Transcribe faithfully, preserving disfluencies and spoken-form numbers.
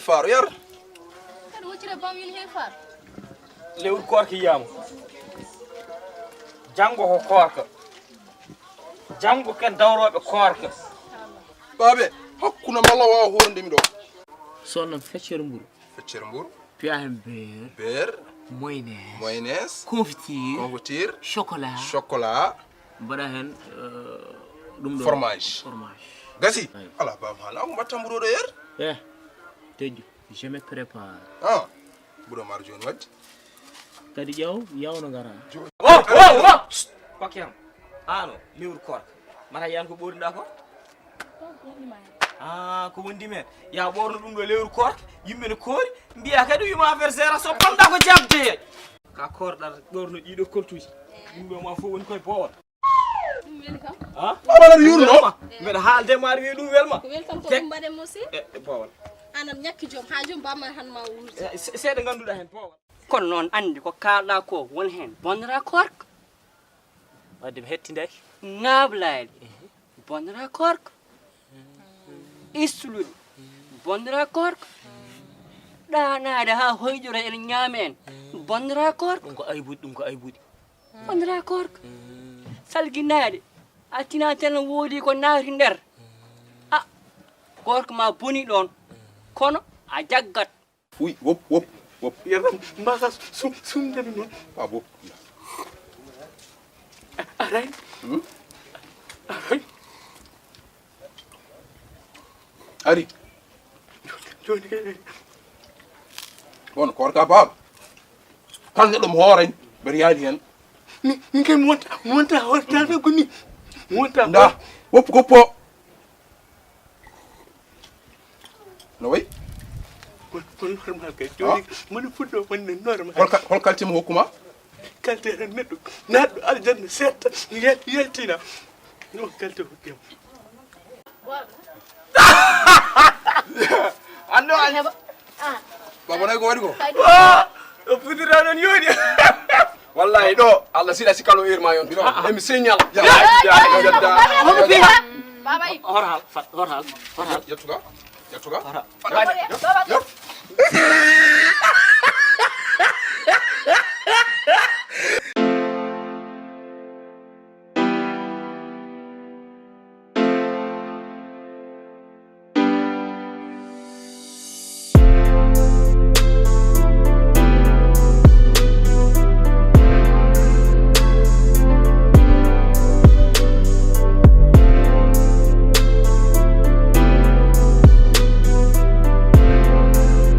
Faaro yar. Kadi woccire bam yoni he faaro. Lewru koorka yiyaama. Janngo ko koorka. Janngo ken dawrooɓe koorka. Baabe, hakkunde malla waawa hoornde mi ɗo. Sonno feccere mburu. Feccere mburu. Piya hen beer. Beer. Mayonnaise. Mayonnaise. Confiture. Confiture. Chocolat. Chocolat. Mbaɗa hen, eh, ɗum ɗo. Fromage. Fromage. Gasi? Eyi. Ala bam haala. Ako mbatta mburu ɗo yer? Eh, teƴƴu. Je me prépare. Ah, mbuɗo maaro jooni waɗde. Kadi ƴeew, yaw no ngara. Jo- Oh, oh, oh! Psst! Pakke am. Ano, lewru koorka. Mata yiyan ko ɓoorniɗa ko? Ah, ko wondi men. Ya ɓoorno ɗum ɗo lewru koorka. Yimɓe no koori. Mbiya kadi wima affaire sera so pamɗa ko jabde. Ka koorɗa ɓoorno ɗiɗo koltuji. Ɗum ɗo ma fof woni koye boowal. Ɗum weli kam. Ha? Aɗa yurno? Mbeɗa haalde ma aɗa wiya ɗum welma. Ko weli kam ko ɗum mbaɗen mo si. E, e boowal. Anam ñakki joom, ha joom bamma han ma wuurde. E, se- seeɗa ngannduɗa hen boowal. Kono noon anndi ko kaalɗa ko won heen bonnata koorka. Wadde mi hettindaki. Ŋaablaaɗi bonnata koorka. Istuluɗi bonnata koorka. Ɗaanaade haa hoyɗira ene ñaama en bonnata koorka. Ɗum ko aybuɗi, ɗum ko aybuɗi. Bonnata koorka. Salginaade a tinaa tan woodi ko naati nder. A koorka ma boni ɗoon kono a jaggat. Uy, wop, wop, wop. Yaram mbasa sum sum dem non. Pa wop. Aray. Hmm? Aray. Ari. Joni. Bon, koorka baaba. Kala neɗɗo mo hooren, mbeɗa yaadi heen. Ni ni kay mi wonta mi wonta hoore tan ko ni. Mi wonta nda woppu ko po. No wayi? Kono normal kay joni moni fuɗɗo wonde normal. Hol ka- hol kalti mo hokkuma? Kalti tan neɗɗo naɗɗo aljanna setta yaltina. No kalti hokkuma. Anno an. Baba nay ko waɗi ko? O fuɗɗira non yoni. Wallahi ɗo Allah sila si kalo ir ma yon. Emi signal. Homo fiya? Hor hal, fat, hor hal, hor hal. Yettuga, yettuga. Hor hal. Fat. Baba,